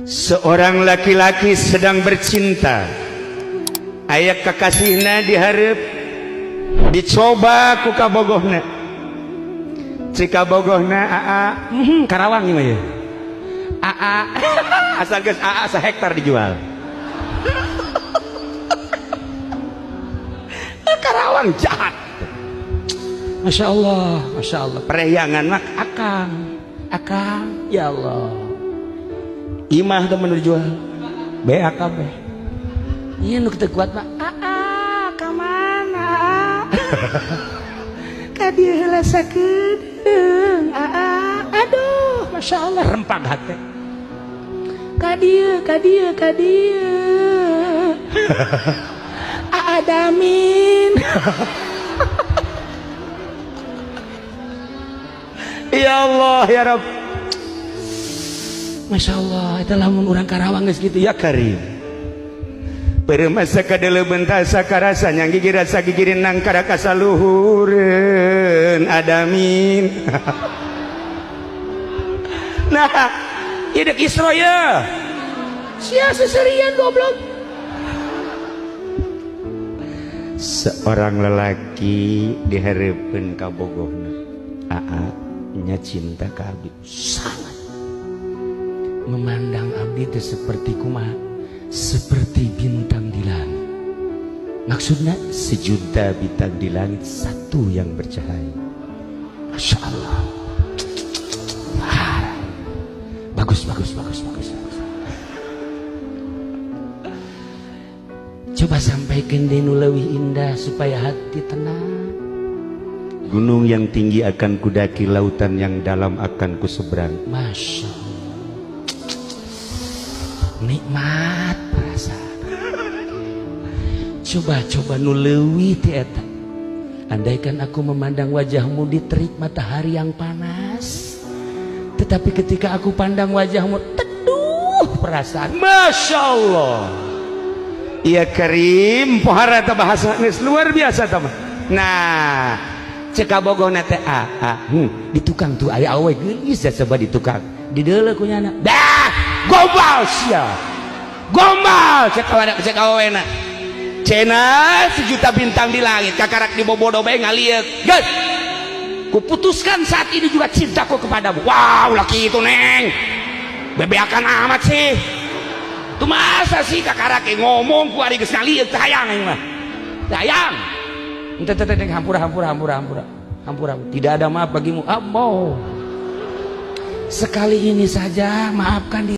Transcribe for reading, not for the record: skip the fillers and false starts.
Seorang laki-laki sedang bercinta, aya kekasihna dihareup, dicoba ku kabogohna. Cik kabogohna, "Aa, Karawang ieu mah ye. Aa, asal geus aa sahektar dijual." Karawang jahat. Masya Allah, Masya Allah. Perahyangan mah akang, akang, ya Allah. Imah temen dijual, BAKB. Iya nu teu kuat mah, aa, ka mana? Ka dieu heula sakedeung, aa, aduh, Masya Allah, rempag hate. Ka dieu, ka dieu, ka dieu. Aa Damin. Ya Allah ya Rabb. Masya Allah, itu lamun urang Karawang geus kitu ya Karim. Permasa kadele bentasa karasa nyang gigi rasa gigirin nang karakasa luhureun adamin. Nah, ieu deuk Isra ye. Sia seserian goblok. Seorang lelaki dihareupeun ka bogohna. Aa nya cinta ka abdi sangat. Memandang abdi teh seperti kumaha? Seperti bintang di langit. Maksudnya sejuta bintang di langit satu yang bercahaya. Masya Allah. Wah. Bagus, bagus, bagus, bagus, bagus. Coba sampaikan di nu leuwih indah supaya hati tenang. Gunung yang tinggi akan kudaki, lautan yang dalam akan kuseberang. Masya Allah. Nikmat perasaan. Coba-coba nu leuwih ti eta. Andaikan aku memandang wajahmu di terik matahari yang panas, tetapi ketika aku pandang wajahmu teduh perasaan. Masya Allah. Iya Karim, pohara ta bahasa geus luar biasa ta mah. Nah, cek kabogona teh di tukang tuh aya awe geulis ya coba di tukang. Dideuleu ku nyana. Dah, gombal sia. Gombal cek kawana cek awena. Cenah sejuta bintang di langit kakarak di bobodo bae ngalieuk. Geus. Kuputuskan saat ini juga cintaku kepadamu. Wow, laki itu neng. Bebeakan amat sih. Tuh masa sih kakarak ngomong ku ari geus ngalieuk teh hayang aing mah. Teh hayang. Ente teh teh hampura hampura hampura hampura. Hampura. Tidak ada maaf bagimu. Ambo. Sekali ini saja maafkan diri.